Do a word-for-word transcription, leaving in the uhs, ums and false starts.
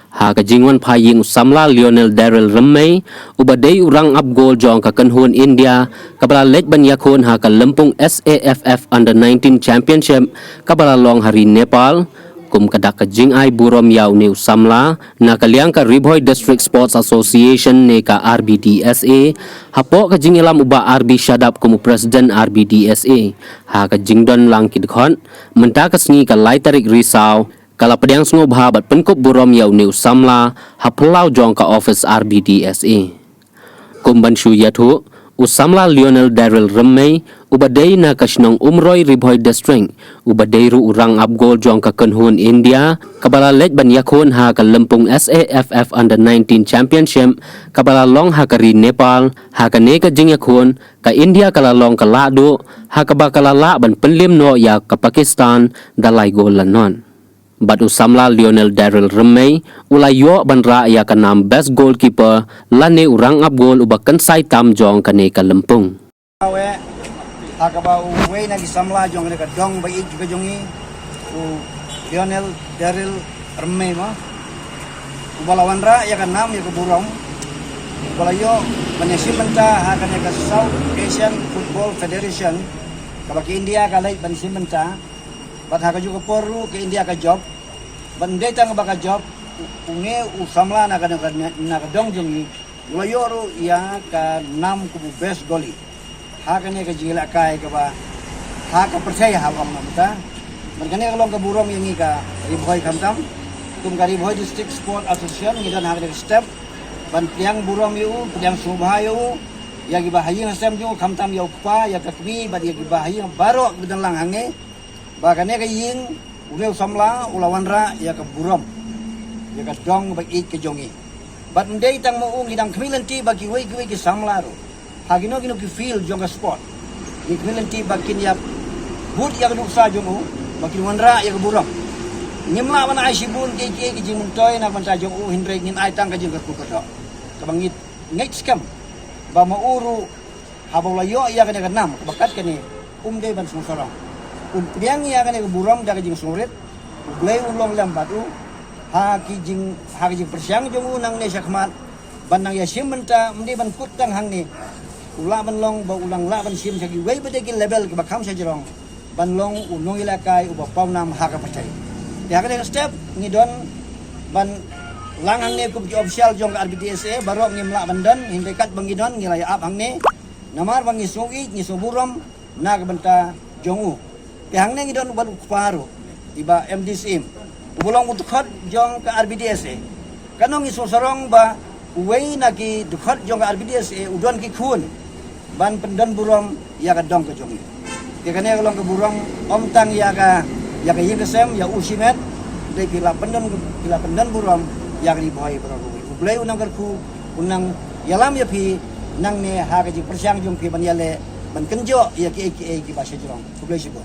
Ha ka jingwan phai ïing u samla Lionel Daryl Rymmei, uba dei u rang ap gol jong ka kynhun India, kaba la leit ban ïakhun ha ka lympung S A F F Under nineteen Championship, kaba la long ha ri Nepal, kum ka dak ka jingai burom ïa une u samla, na ka liang ka Ri Bhoi District Sports Association ne ka R B D S A, hapoh ka jingïalam u Bah R B Shadap kum u President R B D S A, ha ka jingdon lang ki dkhot, mynta ka sngi ka lai tarik Risaw, ka la pdiang sngewbha bad pynkup burom ïa une u samla, ha phyllaw jong ka office R B D S A. Kum ban shu ïathuh, u samla Lionel Daryl Rymmei, uba dei na ka shnong Umroi Ri Bhoi District, uba dei ruh u rang ap gol jong ka kynhun India, kaba la leit ban ïakhun ha ka lympung S A F F Under nineteen Championship, kaba la long ha ka ri Nepal, ha kane ka jingïakhun, ka India ka la long ka lah duh, ha kaba ka la lah ban pynliem noh ïa ka Pakistan, da lai gol la nod. Bad u samla Lionel Daryl Rymmei, u la ïoh ban rah ïa ka nam best goalkeeper, lane u rang ap gol uba kynsai tam jong kane ka lympung. Awe, ha kaba uwei na ki samla jong kane ka dong ba ïeit ka jong ngi, u Lionel Daryl Rymmei mo. Uba la wanrah ïa ka nam ïa ka burom, uba la ïoh ban ïashim bynta ha kane ka South Asian Football Federation, kaba ka India ka leit ban shim bynta, bad ha kajuh ka por ruh ka India ka jop, bad ym dei tang ba ka jop, u, une u samla na ka, na ka, na ka dong jong ngi, u la ïoh ruh ïa ka nam kum u best goalie. Ha kane ka jingïalehkai kaba, ha ka pyrthei ha ong mynta. Bad kane ka long ka burom ïa ngi ka Ri Bhoi khamtam. Kum ka Ri Bhoi District Sport Association ngi don ha kane ka step ban pdiang burom ïa u, pdiang sngewbha ïa u, ïa kiba ha ïing ha sem jong u khamtam ïa u kpa, ïa ka kmie, bad ïa kiba ha ïing baroh kiba don lang hangne. Ba kane ka ïing, une u samla, u la wanrah ïa ka burom, ïa ka dong ba ïeit ka jong ngi. Bad ym dei tang ma u, ngi dang khmih lynti ba kiwei kiwei ki samla ruh, ha kino kino ki field jong ka sport, ngi khmih lynti ba kin ïa bud ïa ka nuksa jong u, ba kin wanrah ïa ka burom. Ngim lah ban ai shibun kiei kiei ki jingmyntoi na ka bynta jong u, hynrei ngin ai tang ka jingkyrkhu kyrdoh. Kaba ngi ngeit skhem ba ma u ruh, haba u la ïoh ïa kane ka nam kaba kat kane, um dei ban sngewsarong. Un pdiang ïa kane ka burom da ka jingsngewrit. U Blei un long lem bad u ha ki jing, ha ki jingpyrshang jong u nangne shakhmat, ban nang ïashim bynta, ym dei ban kut tang hangne. U lah ban long ba u nang lah ban shim sha kiwei pat de ki level kiba kham shajrong, ban long u nongïalehkai uba pawnam ha ka pyrthei. Te ha kane ka step ngi don ban lang hangne kum ki official jong ka R B D S A, baroh ngim lah ban don, hynrei katba ngi don ngi la ïa ap hangne. Namar ba ngi sngew ïeit, ngi sngew burom na ka bynta jong u. Te hangne ngi don u bad u kpa ruh, i Bah M D Syiem, uba long u dkhot jong ka R B D S A. Kano ngi sngewsarong ba uwei na ki dkhot jong ka R B D S A u don ki khun ban pyndon burom ïa ka dong ka jong ngi. Te kane ka long ka burom ym tang ïa ka, ïa ka ïing ka sem, ïa u shimet, hynrei phi la pyndon, phi la pyndon burom ïa ka Ri Bhoi baroh kawei. U Blei u nang kyrkhu, u nang ïalam ïa phi nangne ha ka jingpyrshang jong phi ban ïaleh ban kynjoh ïa kiei kiei kiba shajrong. Khublei shibun.